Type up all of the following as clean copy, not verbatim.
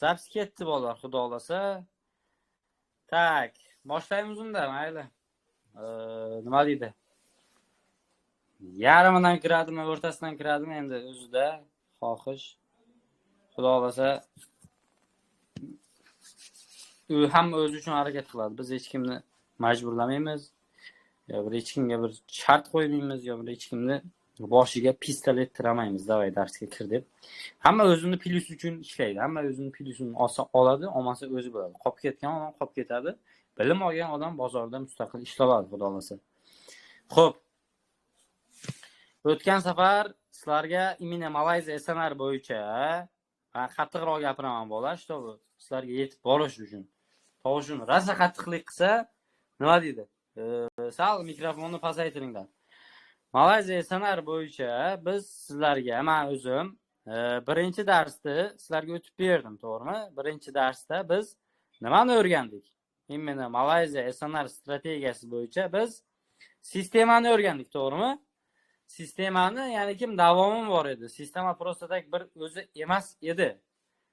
Запись ketdi bolalar, xudo xolasa. Так, boshlaymiz unda, mayli. Nima deydi? Yarmidan kiradimi, o'rtasidan kiradimi, endi o'zida xohish. Xudo xolasa u hamma o'zi uchun harakat qiladi. Biz hech kimni majburlamaymiz. Yo bir hech kimga bir shart qo'ymaymiz, yo bir hech kimni boshiga pistolet tiramaymiz, davay darsga kir deb. Hamma o'zini plyusi uchun ishlaydi. Hamma o'zini plyusini olsa oladi, olmasa o'zi biladi. Qolib ketgan odam qolib ketadi. Bilim olgan odam bozorda mustaqil ishlay oladi, xudo xolasa. Xo'p. O'tgan safar sizlarga именно Malayziya SNR bo'yicha qattiqroq gapiraman bolalar, чтобы sizlarga yetib borish uchun. Tovushim rosa qattiqlik qilsa, nima deydi? Sal mikrofonni pasaytiringlar. Malayziya SNR bo'yicha biz sizlarga, men o'zim birinchi darsni sizlarga o'tib berdim, to'g'rimi? Birinchi darsda biz nimani o'rgandik? Именно Malayziya SNR strategiyasi bo'yicha biz sistemani o'rgandik, to'g'rimi? Sistemani, ya'ni kim davomi bor edi. Sistema просто так bir o'zi emas edi.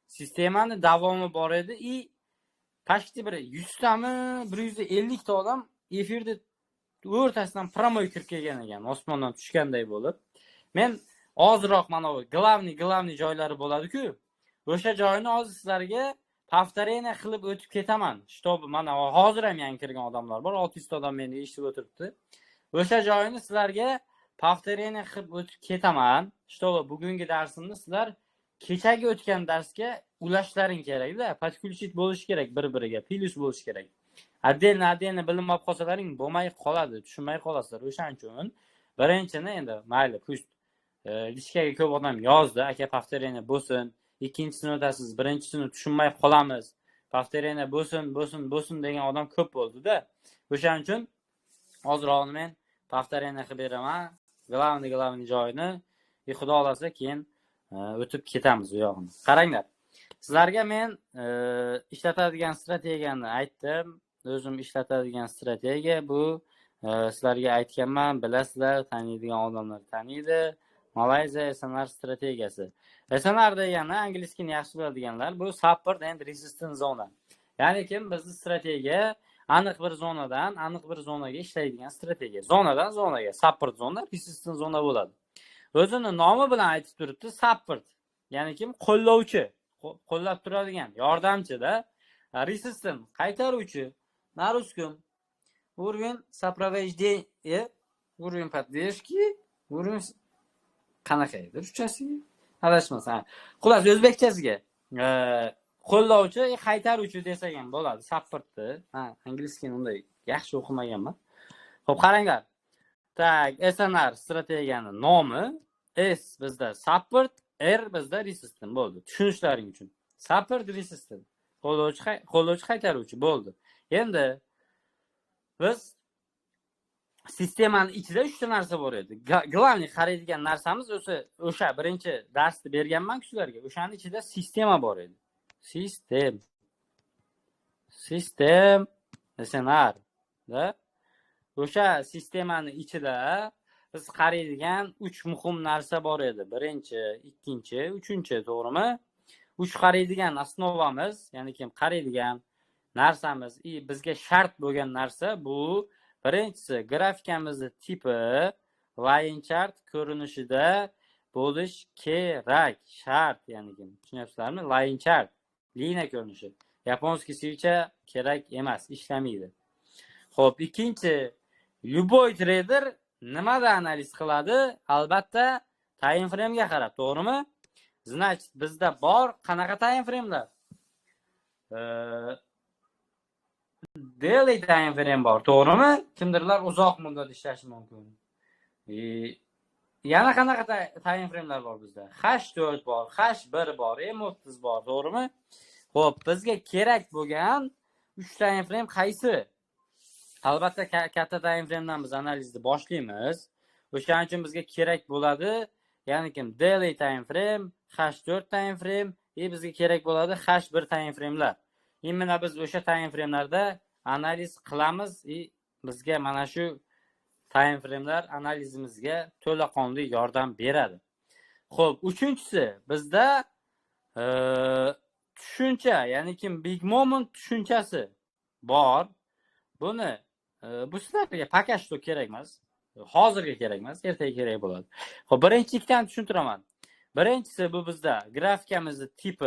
Sistemani davomi bor edi и почти bir 100 tami, 150 ta odam efirda o'rtasidan прямой kirib kelgan ekan, osmondan tushganday bo'lib. Men ozroq mana bu главный joylari bo'ladi-ku. O'sha joyini hozir sizlarga повторение qilib o'tib ketaman. Чтобы mana hozir ham yangi kirgan odamlar bor, 600 ta odam meni eshitib o'tiribdi. O'sha joyini sizlarga повторение qilib o'tib ketaman. Чтобы bugungi darsimni sizlar kechagi o'tgan darsga ulashlaring kerakda, подключить bo'lishi kerak bir-biriga, plyus bo'lishi kerak. Отдельно отдельно bilim olib qolsalaring bo'lmay qoladi, tushunmay qolasizlar. O'shaning uchun birinchini endi mayli, пусть личка ga ko'p odam yozdi, aka повторение bo'lsin, ikkinchisini o'tasiz, birinchisini tushunmay qolamiz, повторение bo'lsin, bo'lsin, bo'lsin degan odam ko'p bo'ldi-da. O'shaning uchun ozroqni men повторение qilib beraman, главный главный joyini, xudo xolasa keyin o'tib ketamiz u yog'ini. Qaranglar. Sizlarga men ishlatadigan strategiyani aytdim. O'zim ishlatadigan strategiya bu, sizlarga aytganman, bilasizlar, taniydigan odamlar taniydi. Malayziya SNR strategiyasi. SNR degani anglizchani yaxshi biladiganlar, bu support and resistance zona. Ya'ni kim bizning strategiya aniq bir zonadan aniq bir zonaga ishlaydigan strategiya. Zonadan zonaga, support zona, resistance zona bo'ladi. O'zini nomi bilan aytib turibdi, support. Ya'ni kim qo'llovchi, qo'llab turadigan, yordamchi-da. Resistance qaytaruvchi. На русском уровень сопровождения, уровень поддержки, уровень qanaqa edi ruschasiga? Adashmasam. Xullas, o'zbekchasiga qo'llovchi, qaytaruvchi desak ham bo'ladi, supportni. Ha, anglizchani unday yaxshi o'qimaganman. Xo'p, qaranglar. Так, SNR strategiyani nomi S bizda support, R bizda resistance bo'ldi. Tushunishlaring uchun. Support, resistance. Qo'llovchi, qo'llovchi, qaytaruvchi bo'ldi. Endi biz sistemani ichida 3 ta narsa bor edi. Главный qaraydigan narsamiz o'sha, o'sha birinchi darsni berganman sizlarga. O'shaning ichida sistema bor edi. Sistem. Sistem SNR, da? O'sha sistemani ichida biz qaraydigan 3 muhim narsa bor edi. Birinchi, ikkinchi, uchinchi, to'g'rimi? 3 qaraydigan основа miz, ya'ni kim qaraydigan narsamiz, и bizga shart bo'lgan narsa bu birinchisi grafikamizni tipi line chart ko'rinishida bo'lish kerak, shart, ya'ni kim tushunyapsizlarmi? Line chart, liniya ko'rinishi. Японский свеча kerak emas, ishlamaydi. Xo'p, ikkinchi, любой trader nimada analiz qiladi? Albatta, time frame'ga qarab, to'g'rimi? Значит, bizda bor qanaqa time frame'lar? Daily time frame bor, to'g'rimi? Kimdirlar uzoq muddat ishlashi mumkin. Yana qanaqa time frame'lar bor bizda? H4 bor, H1 bor, M30 bor, to'g'rimi? Xo'p, bizga kerak bo'lgan 3 time frame qaysi? Albatta katta time frame'dan biz analizni boshlaymiz. O'shaning uchun bizga kerak bo'ladi, ya'ni kim daily time frame, H4 time frame, и bizga kerak bo'ladi H1 time frame'lar. Именно biz o'sha time frame'larda analiz qilamiz и bizga mana shu time frame'lar analizimizga to'laqonli yordam beradi. Xo'p, uchinchisi bizda tushuncha tushuncha, ya'ni kim big moment tushunchasi bor. Buni bu sizlarga пока что kerak emas. Hozirga kerak emas, ertaga kerak bo'ladi. Xo'p, birinchi ikkitani tushuntiraman. Birinchisi bu bizda grafikamizni tipi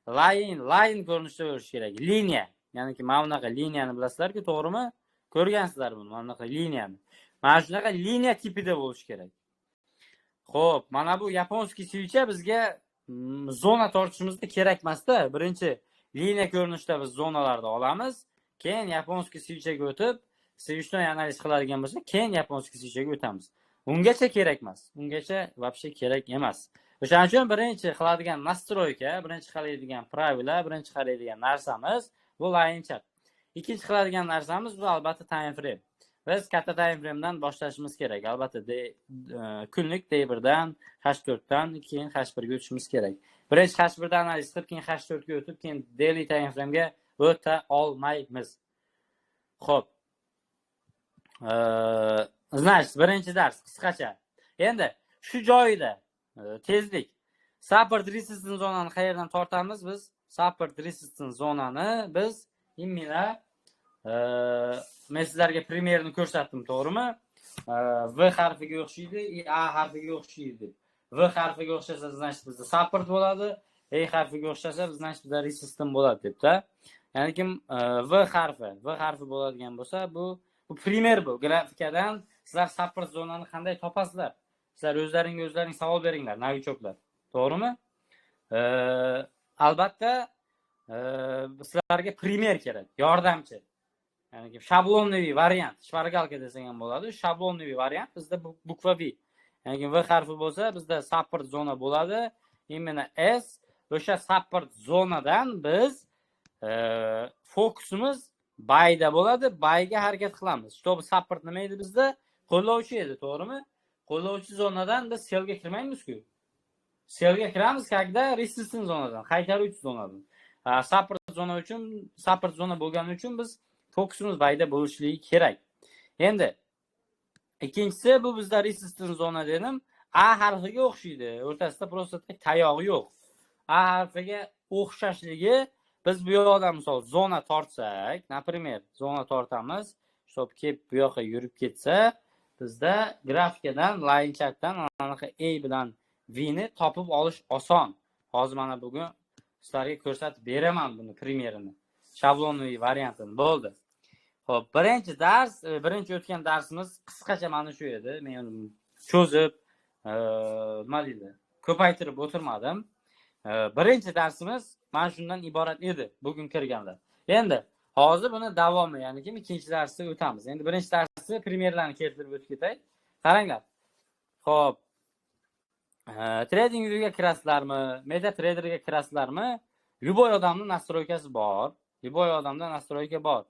line ko'rinishda bo'lishi kerak. Liniya. Ya'niki mana bunaqa liniyani bilasizlar-ku, to'g'rimi? Ko'rgansizlar buni, mana bunaqa liniyani. Mana shunaqa liniya tipida bo'lishi kerak. Xo'p, mana bu японский свеча bizga zona tortishimizda kerak emas-da. Birinchi liniya ko'rinishida biz zonalarni olamiz, keyin японский свеча ga o'tib, свечной analiz qiladigan bo'lsak, keyin японский свеча ga o'tamiz. Ungacha kerak emas. Ungacha вообще kerak emas. O'shaning uchun birinchi qiladigan настройка, birinchi qaraydigan правила, birinchi qaraydigan narsamiz bu line chart. Ikkinchi qiladigan narsamiz bu albatta time frame. Biz katta time frame'dan boshlashimiz kerak. Albatta kunlik D1 dan, H4 dan keyin H1 ga o'tishimiz kerak. Birinchi H1 dan analiz qilib, keyin H4 ga o'tib, keyin daily time frame'ga o'ta olmaymiz. Xo'p. Значит, birinchi dars qisqacha. Endi shu joyida tezlik. Support resistance zonani qayerdan tortamiz biz? Support resistance zonani biz именно men sizlarga пример ni ko'rsatdim, to'g'rimi? V harfiga o'xshaydi, и A harfiga o'xshaydi deb. V harfiga o'xshasa, значит, bizda support bo'ladi, A harfiga o'xshasa, значит, bizda resistance bo'ladi deb-da. Ya'ni kim V harfi bo'ladigan bo'lsa, bu пример bu. Grafikadan sizlar support zonani qanday topasizlar? Sizlar o'zlaringga o'zlaring savol beringlar, новичок lar. To'g'rimi? Albatta, sizlarga пример kerak, yordamchi. Ya'ni шаблонный variant, шпаргалка desak ham bo'ladi. Шаблонный variant bizda буква V. Ya'ni V harfi bo'lsa, bizda support zona bo'ladi. Именно S o'sha support zonadan biz fokusimiz buyda bo'ladi, buyga harakat qilamiz. Чтобы support nima edi bizda? Qo'llovchi edi, to'g'rimi? Qo'llovchi zonadan biz sellga kirmaymiz-ku. Sellga kiramiz, когда resistance zonadan, qaytaruvchi zonadan. Support zona uchun, support zona bo'lgani uchun biz fokusimiz buyda bo'lishligi kerak. Endi ikkinchisi bu bizda resistance zona dedim. A harfiga o'xshaydi. O'rtasida просто tayog'i yo'q. A harfiga o'xshashligi biz bu yoqdan misol zona tortsak, например, zona tortamiz, чтобы kelib bu yoqqa yurib ketsa, bizda grafikadan, line chartdan anaqa A bilan V ni topib olish oson. Hozir mana bugun sizlarga ko'rsatib beraman buni пример ini. Шаблонный variantini. Bo'ldi. Xo'p, birinchi dars, birinchi o'tgan darsimiz qisqacha mana shu edi. Men uni cho'zib, nima deydi, ko'paytirib o'tirmadim. Birinchi darsimiz mana shundan iborat edi bugun kirganlar. Endi hozir buni davomi, ya'ni kim ikkinchi darsga o'tamiz. Endi birinchi darsni пример larni keltirib o'tib ketay. Qaranglar. Xo'p. TradingViewga kirasizlarmi, MetaTraderga kirasizlarmi? Любой odamning настройка si bor. Любой odamda настройка bor.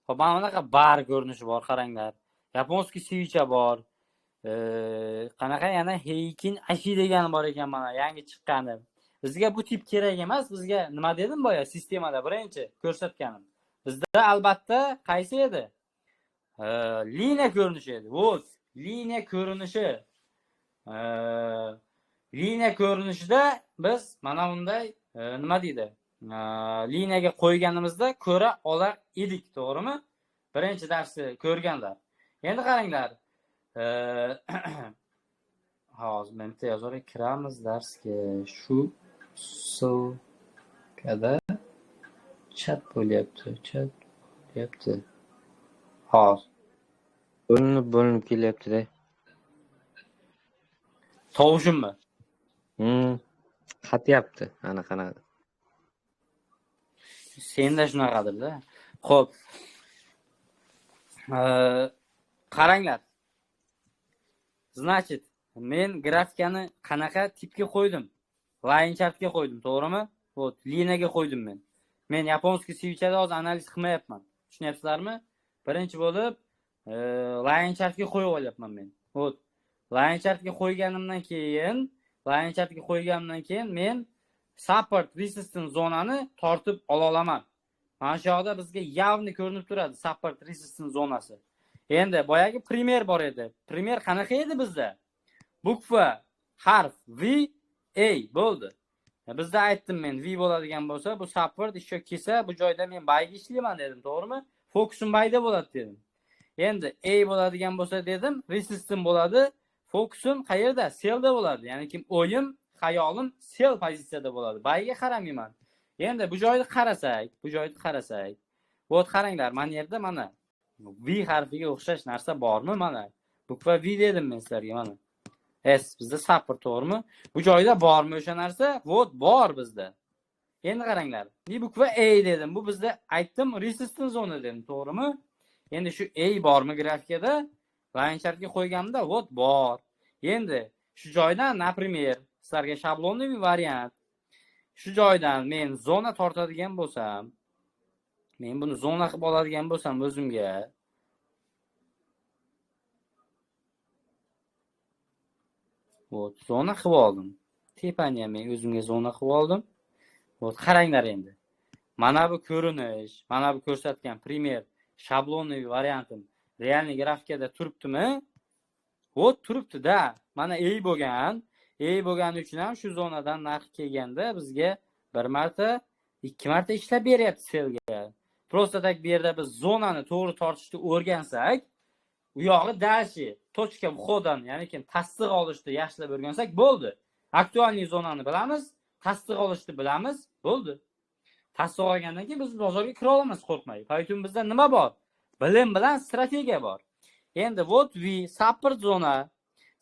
Xo'p, mana bunaqa bar ko'rinishi bor, qaranglar. Японский свеча bor. Qanaqa yana Heikin Ashi degani bor ekan mana yangi chiqqani. Bizga bu tip kerak emas. Bizga nima dedim boya sistemada birinchi ko'rsatganim. Bizda albatta qaysi edi? Liniya ko'rinishi edi. Вот, liniya ko'rinishi. Liniya ko'rinishida biz mana bunday nima deydi? Liniyaga qo'yganimizda ko'ra olar edik, to'g'rimi? Birinchi darsni ko'rganlar. Endi qaranglar. Hozir men bitta yozib kiramiz darsga. Shu ссылка da chat bo'lyapti, chat bo'lyapti. Hozir. Bo'linib bo'linib kelyapti-da. Tovushimmi? Qatyapti. Ana qanaqa. Senda shunaqadir-da. Xo'p. Qaranglar. Значит, men grafikani qanaqa tipga qo'ydim? Line chartga qo'ydim, to'g'rimi? Вот, liniyaga qo'ydim men. Men японский свеча da hozir analiz qilmayapman. Tushunyapsizlarmi? Birinchi bo'lib line chartga qo'yib olyapman men. Вот. Line chartga qo'yganimdan keyin men support resistance zonani tortib ola olaman. Mana shu yoqda bizga явно ko'rinib turadi support resistance zonasi. Endi boyagi пример bor edi. Пример qanaqa edi bizda? Буква, harf V, A bo'ldi. Bizda aytdim men, V bo'ladigan bo'lsa, bu support ishga kelsa, bu joyda men buyga ishlayman dedim, to'g'rimi? Fokusim buyda bo'ladi dedim. Endi A bo'ladigan bo'lsa dedim, resistance bo'ladi. Fokusim qayerda? Sellda bo'ladi. Ya'ni kim o'yim, xayolim sell pozitsiyada bo'ladi. Buyga qaramayman. Endi bu joyni qarasak, bu joyni qarasak. Вот qaranglar, mana yerda mana V harfiga o'xshash narsa bormi mana? Bukva V dedim men sizlarga mana. S bizda support, to'g'rimi? Bu joyda bormi o'sha narsa? Вот bor bizda. Endi qaranglar. Bu bukva A dedim. Bu bizda aytdim resistance zona dedim, to'g'rimi? Endi shu A bormi grafikada? Line chartga qo'yganimda вот bor. Endi shu joydan, например, sizlarga shablonli variant. Shu joydan men zona tortadigan bo'lsam, men buni zona qilib oladigan bo'lsam o'zimga, вот zona qilib oldim. Tepani ham men o'zimga zona qilib oldim. Вот qaranglar endi. Mana bu ko'rinish, mana bu ko'rsatgan primer shablonli variantim realniy grafikada turibdimi? Вот turibdi-da. Mana A bo'lgan. A bo'lgani uchun ham shu zonadan narx kelganda bizga bir marta, ikki marta ishlab beryapti sellga. Просто tak bu yerda biz zonani to'g'ri tortishni o'rgansak, u yog'i дальше точка входа, ya'ni kim tasdiq olishni yaxshilab o'rgansak bo'ldi. Aktualniy zonani bilamiz, tasdiq olishni bilamiz, bo'ldi. Tasdiq olgandan keyin biz bozorga kira olamiz qo'rqmay. Поэтому bizda nima bor? Bilim bilan strategiya bor. Endi вот V support zona,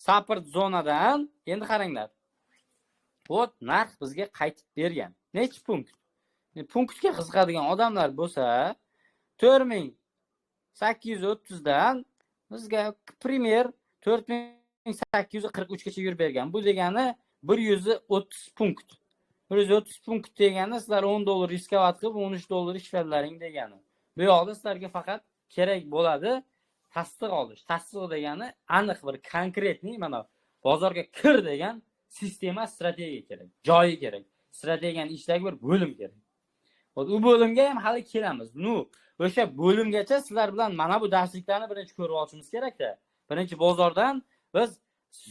support zonadan endi qaranglar. Вот narx bizga qaytib bergan. Necha punkt? Punktga qiziqadigan odamlar bo'lsa, 4830 dan bizga primer 4843 gacha yurib bergan. Bu degani 130 punkt. 130 punkt degani sizlar $10 riskovat qilib $13 ishladilaring degani. Bu yoqda sizlarga faqat kerak bo'ladi tasdiq olish. Tasdiq degani aniq bir konkretniy mana bozorga kir degan sistema, strategiya kerak, joyi kerak. Strategiyani ichidagi bir bo'lim kerak. U bo'limga ham hali kelamiz. Nu, o'sha bo'limgacha sizlar bilan mana bu darsliklarni birinchi ko'rib olishimiz kerak-da. Birinchi bozordan biz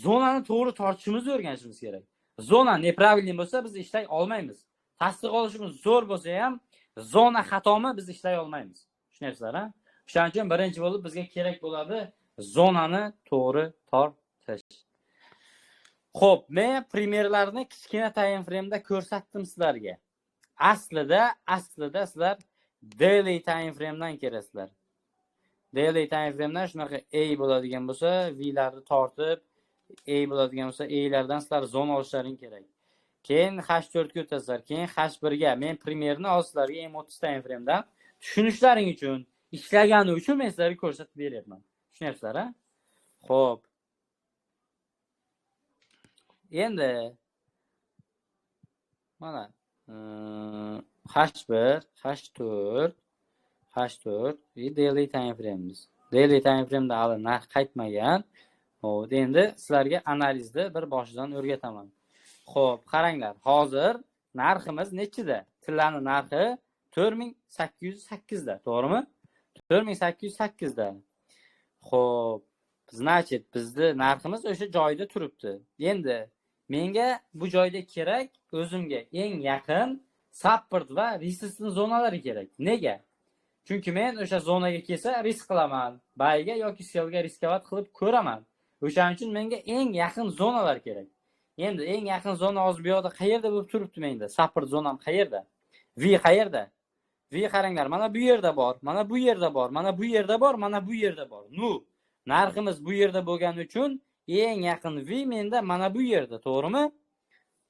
zonani to'g'ri tortishimizni o'rganishimiz kerak. Zona nepravilniy bo'lsa biz ishlay olmaymiz. Tasdiq olishimiz zo'r bo'lsa ham zona xatomi biz ishlay olmaymiz. Tushunyapsizlar, ha? O'shaning uchun birinchi bo'lib bizga kerak bo'ladi zonani to'g'ri tortish. Xo'p, men primerlarni kichkina time frame'da ko'rsatdim sizlarga. Aslida sizlar daily time frame'dan kelasizlar. Daily time frame'dan shunaqa A bo'ladigan bo'lsa, V'larni tortib, A bo'ladigan bo'lsa, A'lardan sizlar zona olishlaring kerak. Keyin H4 ga o'tasizlar, keyin H1 ga. Men primerni hozir sizlarga M30 time frame'dan tushunishlaring uchun, ishlagani uchun men sizlarga ko'rsatib beryapman. Tushunyapsizlar, ha? Xo'p. Endi mana H1, H4, H4 va daily time frame'imiz. Daily time frame'da hali narx qaytmagan. Xo'p, endi sizlarga analizni bir boshidan o'rgataman. Xo'p, qaranglar, hozir narximiz nechida? Tillani narxi 4808 da, to'g'rimi? 4808 da. Xo'p, значит, bizni narximiz o'sha joyda turibdi. Endi menga bu joyda kerak o'zimga eng yaqin support va resistance zonalari kerak. Nega? Chunki men o'sha zonaga kelsa risk qilaman, buyga yoki sellga riskovat qilib ko'raman. O'shaning uchun menga eng yaqin zonalar kerak. Endi eng yaqin zona hozir bu yoqda qayerda bo'lib turibdi menda? Support zonam qayerda? V qayerda? V qaranglar, mana bu yerda bor, mana bu yerda bor, mana bu yerda bor, mana bu yerda bor. Nu, narximiz bu yerda bo'lgani uchun eng yaqin V menda mana bu yerda, to'g'rimi?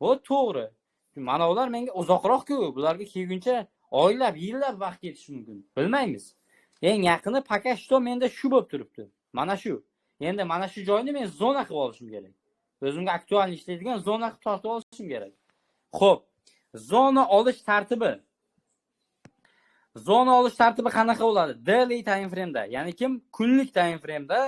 Bu to'g'ri. Mana ular menga uzoqroq-ku, bularga kelguncha oylab, yillab vaqt ketishi mumkin. Bilmaymiz. Eng yaqini пока что menda shu bo'lib turibdi. Mana shu. Endi mana shu joyni men zona qilib olishim kerak. O'zimga aktual ishlaydigan zona qilib tortib olishim kerak. Xo'p, zona olish tartibi. Zona olish tartibi qanaqa bo'ladi? Daily time frame'da, ya'ni kim kunlik time frame'da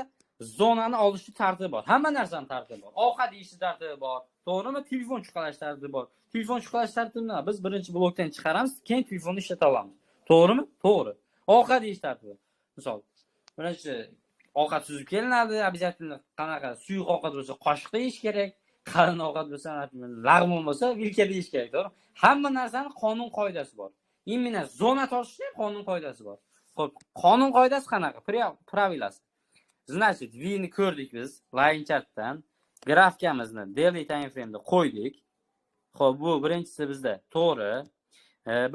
zonani olishni tartibi bor. Hamma narsani tartibi bor. Ovqat yeyish tartibi bor. To'g'rimi? Telefon chiqarish tartibi bor. Telefon chiqarish tartibini nima? Biz birinchi blokdan chiqaramiz, keyin telefonni ishlata olamiz. To'g'rimi? To'g'ri. Ovqat yeyish tartibi. Misol, birinchi ovqat suzib kelinadi, обязательно qanaqa suyuq ovqat bo'lsa qoshiqda yeyish kerak, Qalin ovqat bo'lsa, lag'mon bo'lsa, vilkada yeyish kerak, to'g'rimi? Hamma narsani qonun qoidasi bor. Именно zona tortishni ham qonun qoidasi bor. Xo'p, qonun qoidasi qanaqa? Правила si. Значит, V ni ko'rdik biz line chartdan. Grafikamizni daily time frame'da qo'ydik. Xo'p, bu birinchisi bizda to'g'ri.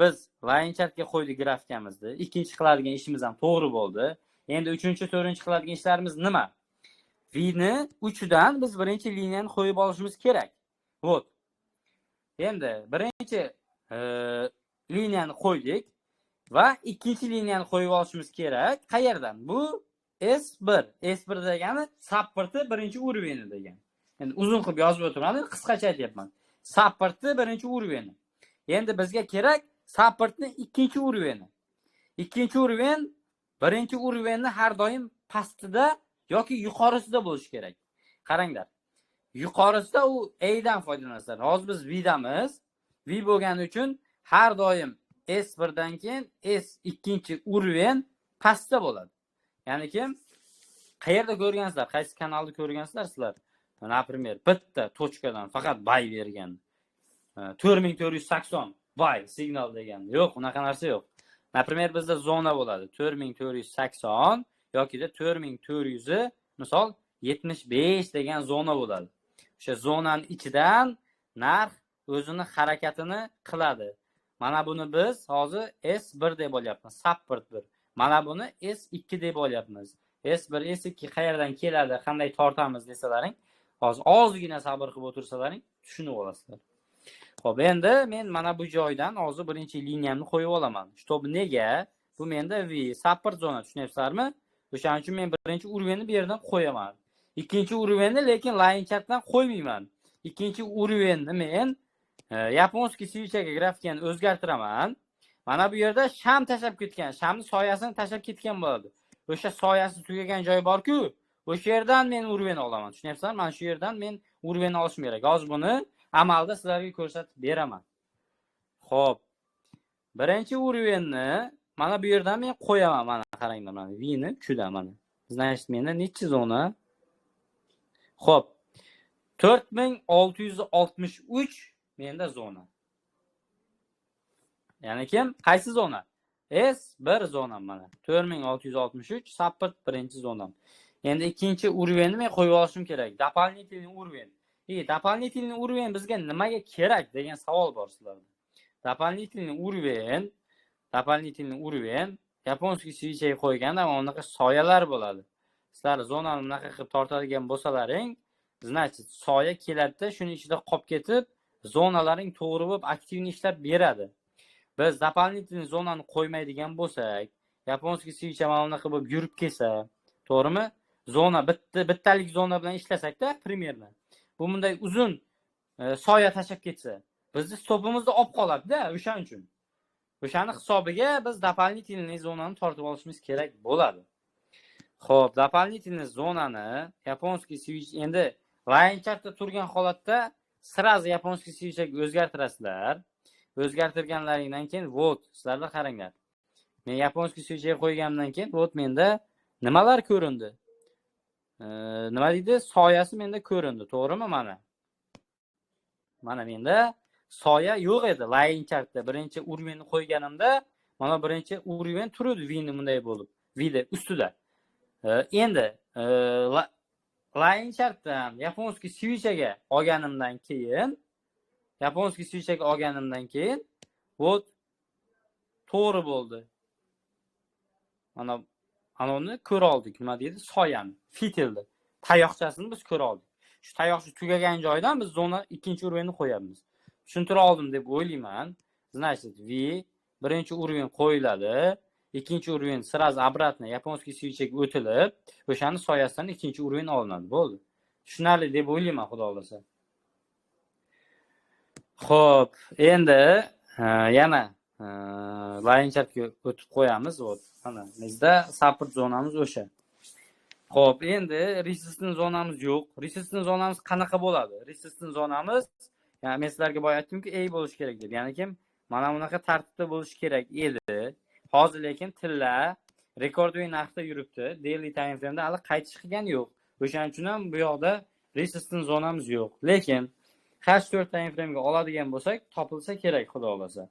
Biz line chartga qo'ydik grafikamizni. Ikkinchi qiladigan ishimiz ham to'g'ri bo'ldi. Endi uchinchi, to'rtinchi qiladigan ishlarimiz nima? V ni uchidan biz birinchi liniyani qo'yib olishimiz kerak. Вот. Endi birinchi liniyani qo'ydik va ikkinchi liniyani qo'yib olishimiz kerak. Qayerdan? Bu S1. S1 degani supporti birinchi уровень degan. Endi uzun qilib yozib o'tirmadim, qisqacha aytyapman. Supportni birinchi уровень. Endi bizga kerak supportni ikkinchi уровень. Ikkinchi уровень birinchi уровень ni har doim pastida yoki yuqorisida bo'lishi kerak. Qaranglar. Yuqorisida u A dan foydalanasizlar. Hozir biz V damiz. V bo'lgani uchun har doim S1 dan keyin S ikkinchi уровень pastda bo'ladi. Ya'ni kim qayerda ko'rgansizlar? Qaysi kanalda ko'rgansizlar sizlar? Например, bitta точка dan faqat buy bergan. 4480 buy signal degan. Yo'q, unaqa narsa yo'q. Например, bizda zona bo'ladi. 4480 yokida 4400 misol 75 degan zona bo'ladi. O'sha zonani ichidan narx o'zini harakatini qiladi. Mana buni biz hozir S1 deb olyapmiz, support 1. Mana buni S2 deb olyapmiz. S1, S2 qayerdan keladi, qanday tortamiz desalaring, hozir ozgina sabr qilib o'tirsalaring tushunib olasizlar. Xo'p, endi men mana bu joydan hozir birinchi liniyamni qo'yib olaman. Чтобы nega? Bu menda V support zona, tushunyapsizlarmi? O'shaning uchun men birinchi уровень ni bu yerdan qo'yaman. Ikkinchi уровень ni lekin line chartdan qo'ymayman. Ikkinchi уровень ni men японский свеча ga grafikani o'zgartiraman. Mana bu yerda sham tashlab ketgan, shamni soyasini tashlab ketgan bo'ladi. O'sha soyasi tugagan joy bor-ku, o'sha yerdan men уровень olaman. Tushunyapsizlarmi? Mana shu yerdan men уровень olishim kerak. Hozir buni amalda sizlarga ko'rsatib beraman. Xo'p. Birinchi уровень ni mana bu yerdan men qo'yaman. Mana qaranglar, mana V ni uchidan mana. Значит, menda nechi zona? Xo'p. 4663 menda zona. Ya'ni kim? Qaysi zona? S1 zonam mana. 4663 support birinchi zonam. Endi ikkinchi уровень ni men qo'yib olishim kerak. Дополнительный уровень. И дополнительный уровень bizga nimaga kerak degan savol bor sizlarda. Дополнительный уровень, дополнительный уровень японский свеча ga qo'yganda mana bunaqa soyalar bo'ladi. Sizlar zonani bunaqa qilib tortadigan bo'lsalaring, значит, soya keladida, shuni ichida qolib ketib, zonalaring to'g'ri bo'lib активный ishlab beradi. Biz дополнительный zonani qo'ymaydigan bo'lsak, японский свеча mana bunaqa bo'lib yurib kelsa, to'g'rimi? Zona bitta bittalik zona bilan ishlasakda, примерно. Bu bunday uzun soya tashlab ketsa, bizni stopimizni olib qoladi-da, o'shaning uchun. O'shani hisobiga biz дополнительный zonani tortib olishimiz kerak bo'ladi. Xo'p, дополнительный zonani японский свеч endi line chartda turgan holatda сразу японский свеча ga o'zgartirasizlar. O'zgartirganlaringdan keyin вот sizlarda qaranglar. Men японский свеча ga qo'yganimdan keyin вот menda nimalar ko'rindi? Nima deydi? Soyasi menda ko'rindi, to'g'rimi mana? Mana menda soya yo'q edi line chartda. Birinchi уровень ni qo'yganimda mana birinchi уровень turdi V ni bunday bo'lib, Vda ustida. Endi line chartdan японский свеча ga olganimdan keyin, японский свеча ga olganimdan keyin вот to'g'ri bo'ldi. Mana uni ko'ra oldik. Nima deydi? Soyani, fitilni, tayoqchasini biz ko'ra oldik. Shu tayoqcha tugagan joydan biz zona ikkinchi уровень ni qo'yamiz. Tushuntira oldim deb o'ylayman. Значит, V birinchi уровень qo'yiladi. Ikkinchi уровень сразу обратно японский свеча ga o'tilib, o'shani soyasidan ikkinchi уровень olinadi. Bo'ldi. Tushunarli deb o'ylayman, xudo xohlasa. Xo'p, endi yana line chartga o'tib qo'yamiz. Вот, mana bizda support zonamiz o'sha. Xo'p, endi resistance zonamiz yo'q. Resistance zonamiz qanaqa bo'ladi? Resistance zonamiz, ya'ni men sizlarga boya aytdimki, A bo'lishi kerak deb. Ya'ni kim mana bunaqa tartibda bo'lishi kerak edi. Hozir lekin tilla rekordli narxda yuribdi. Daily time frame'da hali qaytish qilgani yo'q. O'shaning uchun ham bu yoqda Resistance zonamiz yo'q. Lekin H4 time frame'ga oladigan bo'lsak, topilsa kerak, xudo xohlasa.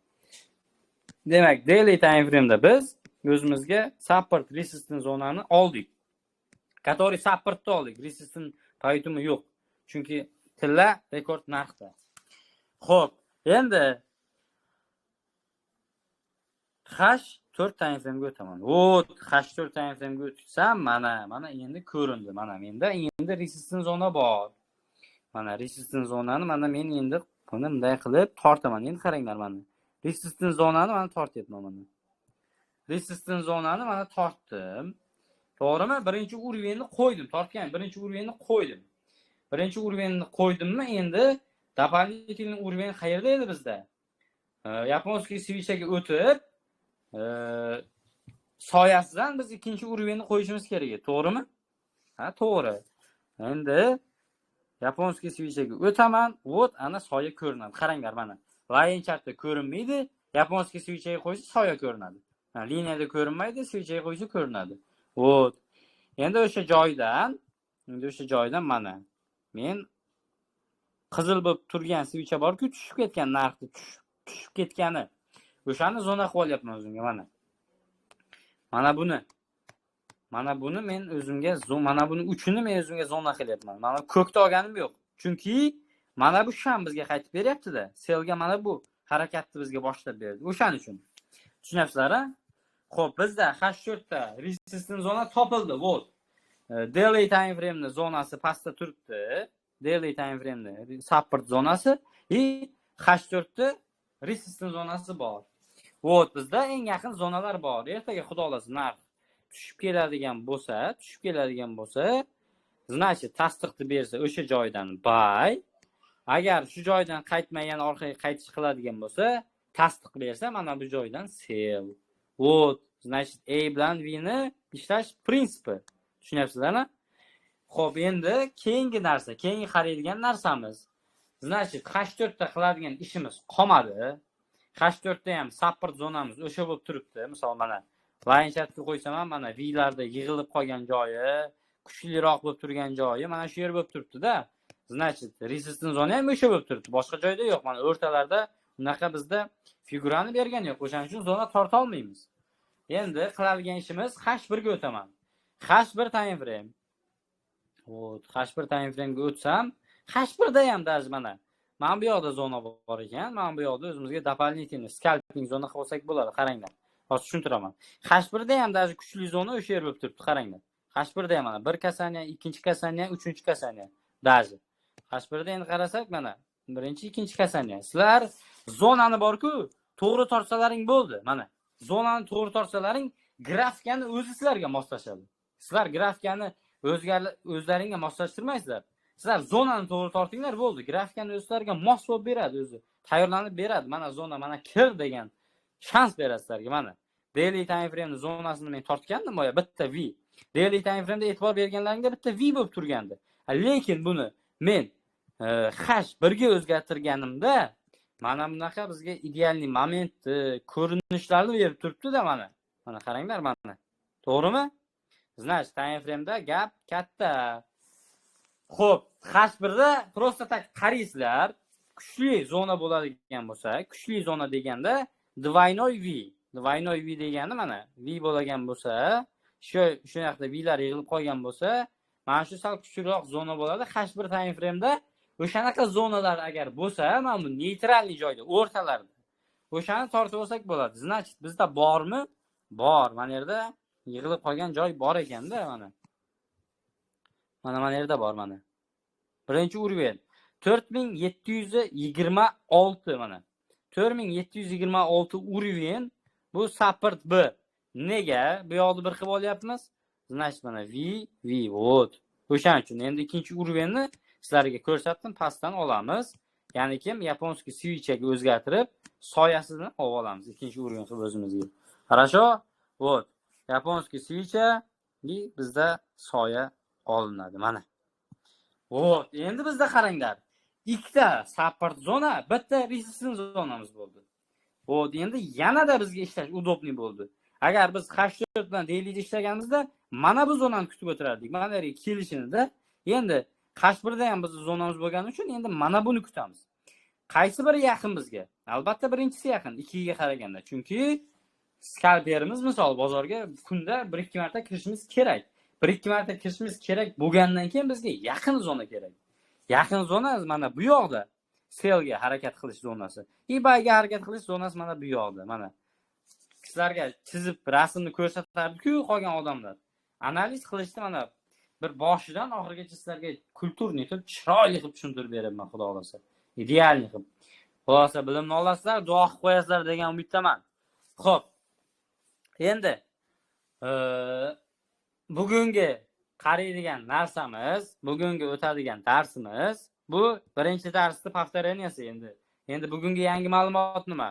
Demak, daily time frame'da biz o'zimizga support resistance zonani oldik. Который supportni oldik, resistance поэтому yo'q. Chunki tilla rekord narxda. Xo'p, endi H4 time frame'ga o'taman. Вот, H4 time frame'ga o'tsam, mana endi ko'rindi. Mana menda endi resistance zona bor. Mana resistance zonani mana men endi buni bunday qilib tortaman. Endi qaranglar mana. Resistance zonani mana tortyapman mana. Resistance zonani mana tortdim. To'g'rimi? Birinchi уровень ni qo'ydim. Tortgan birinchi уровень ni qo'ydim. Birinchi уровень ni qo'ydimmi, endi дополнительный уровень qayerda edi bizda? Японский свеча ga o'tib, soyasidan biz ikkinchi уровень ni qo'yishimiz kerak edi, to'g'rimi? Ha, to'g'ri. Endi японский свеча ga o'taman, вот ana soya ko'rinadi. Qaranglar mana. Line chartda ko'rinmaydi, японский свеча ga qo'ysa soya ko'rinadi. Ha, liniyada ko'rinmaydi, свеча ga qo'ysa ko'rinadi. Вот. Endi o'sha joydan mana men qizil bo'lib turgan свеча bor-ku, tushib ketgan narxni tushib ketgani. O'shani zona qilib olyapman o'zimga mana. Mana buni. Mana buni men o'zimga mana buni uchini men o'zimga zona qilyapman. Mana ko'kda olganim yo'q. Chunki mana bu sham bizga qaytib beryapti-da. Sellga mana bu harakatni bizga boshlab berdi. O'shaning uchun. Tushunyapsizlar, a? Xo'p, bizda H4 ta resistance zona topildi. Вот. Daily time frame'ni zonasi pastda turibdi. Daily time frame'ni support zonasi и H4 ta resistance zonasi bor. Вот, bizda eng yaqin zonalar bor. Ertaga xudo xohlasa narx tushib keladigan bo'lsa, значит, tasdiqni bersa o'sha joydan buy. Agar shu joydan qaytmagan, orqaga qaytish qiladigan bo'lsa, tasdiq bersa mana bu joydan sell. Вот, значит, A bilan V ni ishlash prinsipi. Tushunyapsizlarmi? Xo'p, endi keyingi narsa, keyingi qaraydigan narsamiz. Значит, H4 ta qiladigan ishimiz qolmadi. H4 ta ham support zonamiz o'sha bo'lib turibdi. Misol mana line chartga qo'ysam ham mana Vlarda yig'ilib qolgan joyi, kuchliroq bo'lib turgan joyi mana shu yer bo'lib turibdi-da. Значит, resistance zona ham o'sha bo'lib turibdi. Boshqa joyda yo'q. Mana o'rtalarda unaqa bizda figurani bergani yo'q. O'shaning uchun zona torta olmaymiz. Endi qiladigan ishimiz H1 ga o'taman. H1 time frame. Вот, H1 time frame ga o'tsam, H1 da ham даже mana bu yoqda zona bor ekan. Mana bu yoqda o'zimizga дополнительный scalping zona qilib olsak bo'ladi. Qaranglar. Hozir tushuntiraman. H1 da ham даже kuchli zona o'sha yer bo'lib turibdi, qaranglar. H1 da ham mana bir касание, ikkinchi касание, uchinchi касание. Даже H1 da endi qarasak mana birinchi, ikkinchi касание. Sizlar zonani bor-ku, to'g'ri tortsalaring bo'ldi. Mana zonani to'g'ri tortsalaring, grafikani o'zi sizlarga moslashadi. Sizlar grafikani o'zlaringga moslashtirmaysizlar. Sizlar zonani to'g'ri tortinglar bo'ldi. Grafikani o'zi sizlarga mos bo'lib beradi o'zi. Tayyorlanib beradi. Mana zona, mana kir degan shans beradi sizlarga mana. Daily time frame zonasini men tortgandim boya bitta V. Daily time frame'da e'tibor berganlaringda bitta V bo'lib turgandi. Lekin buni men H1 ga o'zgartirganimda mana bunaqa bizga идеальный momentni, ko'rinishlarni berib turibdi-da mana. Mana qaranglar mana. To'g'rimi? Значит, time frame'da gap katta. Xo'p, H1 da просто так qaraysizlar, kuchli zona bo'ladigan bo'lsa, kuchli zona deganda двойной V. Двойной V degani mana V bo'lgan bo'lsa, shu yoqda Vlar yig'ilib qolgan bo'lsa, mana shu sal kuchliroq zona bo'ladi. H1 time frame'da o'shanaqa zonalar agar bo'lsa, mana bu нейтральный joyda, o'rtalarda. O'shani tortib olsak bo'ladi. Значит, bizda bormi? Bor. Mana yerda yig'ilib qolgan joy bor ekanda mana. Mana yerda bor mana. Birinchi уровень 4726 mana. 4726 уровень bu support B. Nega bu yoqni bir qilib olyapmiz? Значит, mana V, V, вот. O'shaning uchun endi ikkinchi уровень ni sizlarga ko'rsatdim, pastdan olamiz. Ya'ni kim японский свеча ga o'zgartirib, soyasini olib olamiz ikkinchi уровень qilib o'zimizga. Хорошо? Вот. Японский свеча и bizda soya olinadi mana. Вот, endi bizda qaranglar. Ikkita support zona, bitta resistance zonamiz bo'ldi. Вот, endi yanada bizga ishlash удобный bo'ldi. Agar biz H4 bilan dailyda ishlaganimizda mana bu zonani kutib o'tirardik. Mana bu yerga kelishini-da. Endi H1da ham bizni zonamiz bo'lgani uchun endi mana buni kutamiz. Qaysi biri yaqin bizga? Albatta birinchisi yaqin, 2ga qaraganda. Chunki skalperimiz misol bozorga kunda 1-2 marta kirishimiz kerak. 1-2 marta kirishimiz kerak bo'lgandan keyin bizga yaqin zona kerak. Yaqin zona mana bu yoqda sellga harakat qilish zonasi. Buyga harakat qilish zonasi mana bu yoqda. Mana sizlarga chizib rasmni ko'rsatardi-ku qolgan odamlar. Analiz qilishda mana bir boshidan oxirigacha sizlarga культурный qilib, chiroyli qilib tushuntirib beraman, xudo xolasa. Идеальный qilib. Xulosa bilimni olasizlar, duo qilib qo'yasizlar degan umiddaman. Xo'p. Endi bugungi qaraydigan narsamiz, bugungi o'tadigan darsimiz bu birinchi darsni повторение si endi. Endi bugungi yangi ma'lumot nima?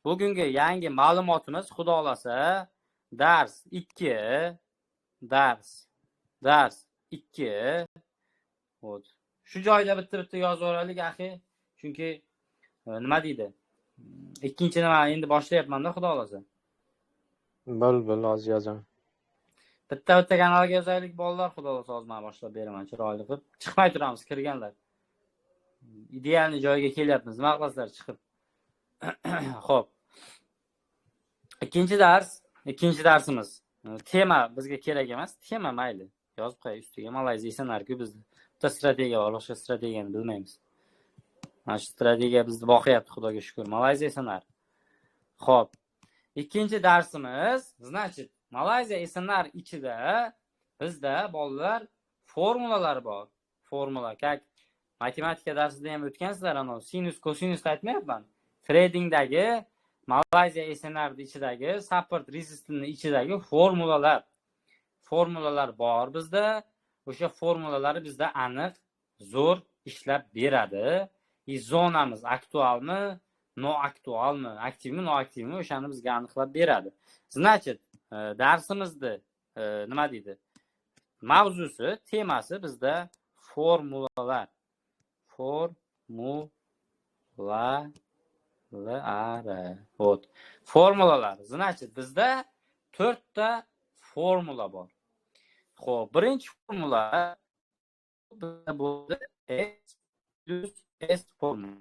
Bugungi yangi ma'lumotimiz xudo xolasa dars 2, dars 2. Вот. Shu joyda bitta-bitta yozib olaylik, axi. Chunki nima deydi? Ikkinchi nima endi boshlayapman-da, xudo xolasa. Bo'l, hozir yozaman. Bitta-bitta kanalga yozaylik bolalar, xudo xolasa hozir men boshlab beraman chiroyli qilib. Chiqmay turamiz kirganlar. Идеальный joyga kelyapmiz. Nima qilasizlar chiqib? Xo'p. Ikkinchi dars, ikkinchi darsimiz. Tema bizga kerak emas, tema mayli. Yozib qo'y ustiga Malayziya SNR-ku bizda. Bitta strategiya bor, boshqa strategiyani bilmaymiz. Mana shu strategiya bizni boqyapti, Xudoga shukr. Malayziya SNR. Xo'p. Ikkinchi darsimiz, значит, Malayziya SNR ichida bizda bolalar formulalar bor. Formula, как matematika darsida ham o'tgansizlar, ana sinus, kosinusni aytmayapman. Tradingdagi Malayziya SNR ichidagi support resistance ichidagi formulalar. Formulalar bor bizda. O'sha formulalar bizda aniq, zo'r ishlab beradi. Zonamiz aktualmi, noaktualmi, aktivmi, noaktivmi o'shani bizga aniqlab beradi. Значит, darsimizni nima deydi? Mavzusi, temasi bizda formulalar. Formulalar. Вот. Formulalar. Значит, bizda 4 ta formula bor. Xo'p, birinchi formula bo'ldi S plus S formula.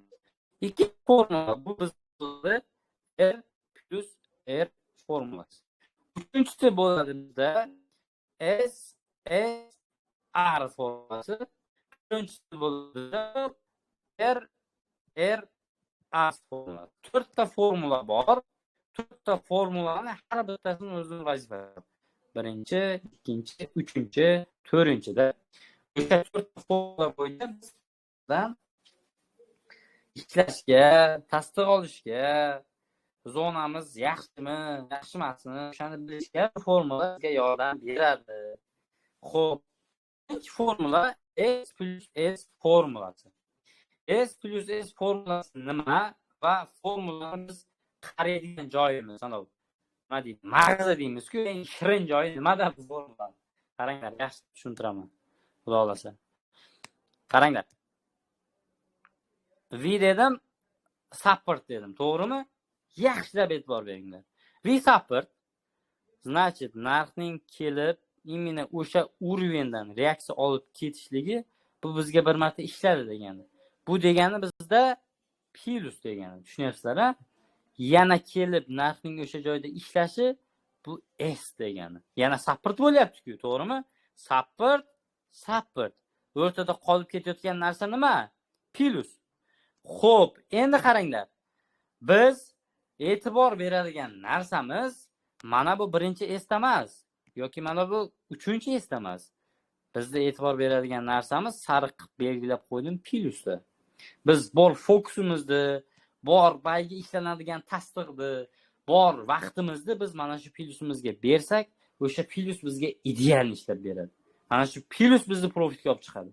Ikkinchi formula bu bizda R plus R formulasi. Uchinchisi bo'ladi bizda S S R formulasi. To'rtinchisi bo'ladi R R A formulasi. To'rtta formula bor. To'rtta formulani har bittasini o'zining vazifasi. Birinchi, ikkinchi, uchinchi, to'rtinchida. O'sha to'rtta formula bo'yicha bizdan ishlashga, tasdiq olishga, zonamiz yaxshimi, yaxshi emasmi, o'shani bilishga formula bizga yordam beradi. Xo'p, birinchi formula S plus S formulasi. S plus S formulasi nima va formulani biz qaraydigan joyimiz, ana nima deydi? Mag'zi deymiz-ku, eng shirin joyi nimada bu formula? Qaranglar, yaxshi tushuntiraman. Xudo xolasa. Qaranglar. V dedim, support dedim, to'g'rimi? Yaxshilab e'tibor beringlar. V support значит, narxning kelib именно o'sha уровень dan reaksiya olib ketishligi bu bizga bir marta ishladi degani. Bu degani bizda plyus degani. Tushunyapsizlar, a? Yana kelib narxning o'sha joyda ishlashi bu S degani. Yana support bo'lyapti-ku, to'g'rimi? Support, support. O'rtada qolib ketayotgan narsa nima? Plyus. Xo'p, endi qaranglar. Biz e'tibor beradigan narsamiz mana bu birinchi S emas yoki mana bu uchinchi S emas. Bizda e'tibor beradigan narsamiz sariq qilib belgilab qo'ydim plyusda. Biz bor fokusimizni, bor buyga ishlanadigan tasdiqni, bor vaqtimizni biz mana shu plyusimizga bersak, o'sha plyus bizga ideal ishlab beradi. Mana shu plyus bizni profitga olib chiqadi.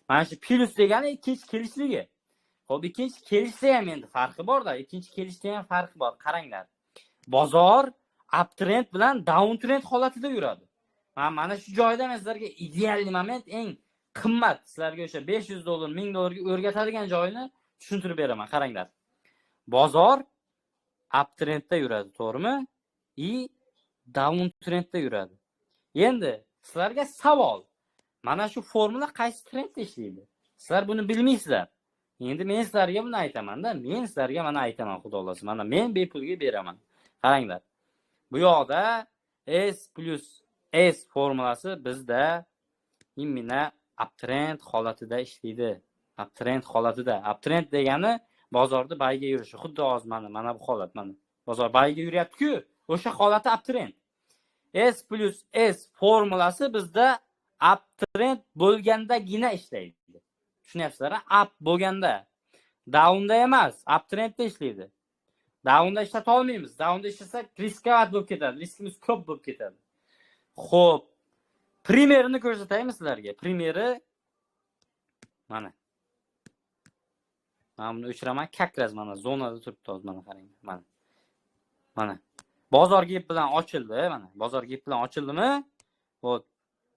Mana shu plyus degani ikkinchi kelishligi. Xo'p, ikkinchi kelishda ham endi farqi bor-da, ikkinchi kelishda ham farqi bor. Qaranglar. Bozor uptrend bilan downtrend holatida yuradi. Mana shu joyda men sizlarga ideal moment, eng qimmat sizlarga o'sha $500, $1000 ga o'rgatadigan joyini tushuntirib beraman. Qaranglar. Bozor uptrendda yuradi, to'g'rimi? И downtrendda yuradi. Endi sizlarga savol. Mana shu formula qaysi trendda ishlaydi? Sizlar buni bilmaysizlar. Endi men sizlarga buni aytaman-da, men sizlarga mana aytaman, xudo xolasa. Mana men bepulga beraman. Qaranglar. Bu yoqda S plus S formulasi bizda именно uptrend holatida ishlaydi. Uptrend holatida. Uptrend degani bozorda buyga yurishi. Xuddi hozir mana bu holat, mana. Bozor buyga yuryapti-ku, o'sha holati uptrend. S plus S formulasi bizda uptrend bo'lgandagina ishlaydi. Tushunyapsizlar? Up bo'lganda. Downda emas, uptrendda ishlaydi. Downda ishlata olmaymiz. Downda ishlasak рисковать bo'lib ketadi. Riskimiz ko'p bo'lib ketadi. Xo'p, пример ini ko'rsataymi sizlarga? Пример i mana. Mana buni o'chiraman, как раз mana zonada turibdi hozir, mana qarang. Mana. Mana. Bozor gap bilan ochildi, mana. Bozor gap bilan ochildimi? Вот,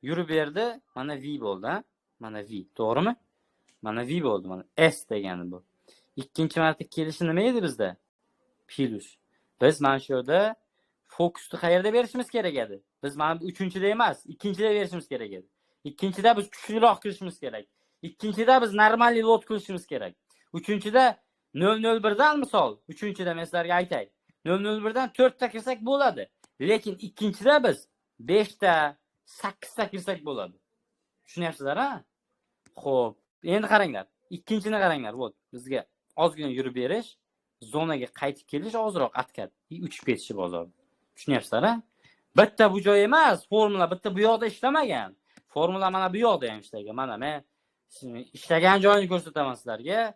yurib berdi, mana V bo'ldi, ha? Mana V, to'g'rimi? Mana V bo'ldi, mana S degani bu. Ikkinchi marta kelishi nima edi bizda? Plus. Biz mana shu yerda fokusni qayerda berishimiz kerak edi? Biz mana bu uchinchida emas, ikkinchida berishimiz kerak edi. Ikkinchida biz kuchliroq kirishimiz kerak. Ikkinchida biz нормальный lot qilishimiz kerak. Uchinchida 0.01 dan misol, uchinchida men sizlarga aytay. 0.01 dan 4 ta kirsak bo'ladi. Lekin ikkinchida biz 5 ta, 8 ta kirsak bo'ladi. Tushunyapsizlar, ha? Xo'p, endi qaranglar. Ikkinchini qaranglar. Вот, bizga ozgina yurib berish, zonaga qaytib kelish, ozroq откат, uchib ketishi bozorda. Tushunyapsizlar, ha? Bitta bu joy emas, formula bitta bu yoqda ishlamagan. Formula mana bu yoqda ham ishlagan. Mana men ishlagan joyini ko'rsataman sizlarga.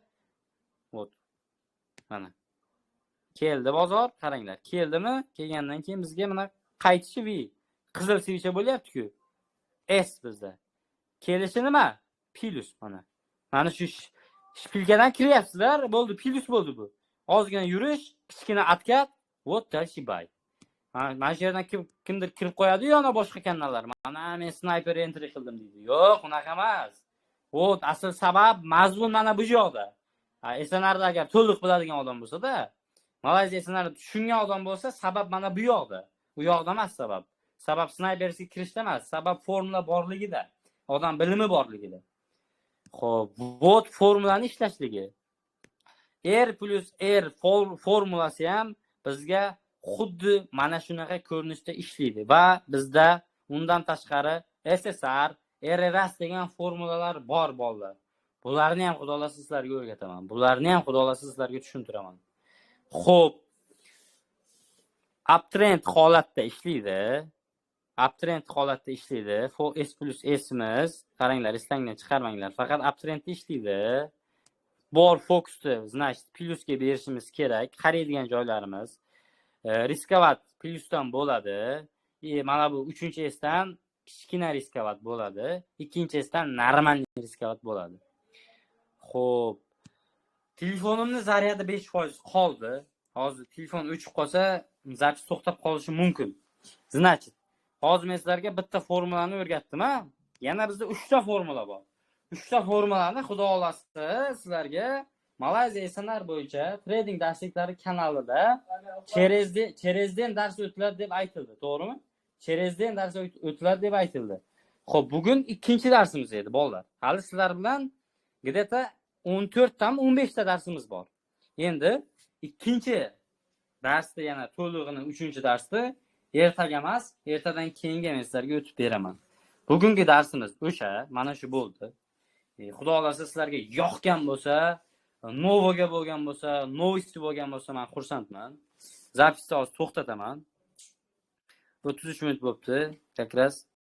Вот. Mana. Keldi bozor, qaranglar. Keldimi? Kelgandan keyin bizga mana qaytishi V. Qizil свеча bo'lyapti-ku. S bizda. Kelishi nima? Plus mana. Mana shu шпилька dan kiryapsizlar, bo'ldi, plus bo'ldi bu. Ozgina yurish, kichkina откат, вот дальше buy. Mana shu yerdan kimdir kirib qo'yadi, yana boshqa kanallar. Mana men sniper entry qildim deydi. Yo'q, unaqa emas. Вот, asl sabab mazmun mana bu yoqda. SNRda agar to'liq biladigan odam bo'lsa-da, Malayziya SNRni tushungan odam bo'lsa, sabab mana bu yoqda. U yoqda emas sabab. Sabab snayperga kirishda emas, sabab formula borligida, odam bilimi borligida. Xo'p, вот formulani ishlashligi. R plus R formulasi ham bizga xuddi mana shunaqa ko'rinishda ishlaydi va bizda undan tashqari SSR, RRS degan formulalar bor bolalar. Bularni ham xudo xolasa sizlarga o'rgataman. Bularni ham xudo xolasa sizlarga tushuntiraman. Xo'p, uptrend holatda ishlaydi. Uptrend holatda ishlaydi. S plus S'imiz, qaranglar, esingdan chiqarmanglar. Faqat uptrendda ishlaydi. Bor fokusni, значит, plusga berishimiz kerak. Qaraydigan joylarimiz. Рисковать plusdan bo'ladi. Mana bu 3-S dan kichkina рисковать bo'ladi. 2-S dan нормальный рисковать bo'ladi. Xo'p. Telefonimni zaryadi 5% qoldi. Hozir telefon o'chib qolsa, запись to'xtab qolishi mumkin. Значит, hozir men sizlarga bitta formulani o'rgatdim, ha? Yana bizda 3 ta formula bor. 3 ta formulani xudo xolasa sizlarga Malayziya SNR bo'yicha trading darsliklari kanalida через день dars o'tiladi deb aytildi, to'g'rimi? Через день dars o'tiladi deb aytildi. Xo'p, bugun ikkinchi darsimiz edi, bolalar. Hali sizlar bilan где-то 14 tami 15 ta darsimiz bor. Endi ikkinchi darsda yana to'lig'ini 3-darsda ertaga emas, ertadan keyingi men sizlarga o'tib beraman. Bugungi darsimiz o'sha, mana shu bo'ldi. Xudo xolasa sizlarga yoqgan bo'lsa, Novoga bo'lgan bo'lsa, новости bo'lgan bo'lsa, men xursandman. Запись ni hozir to'xtataman. 33 minut bo'libdi, как раз.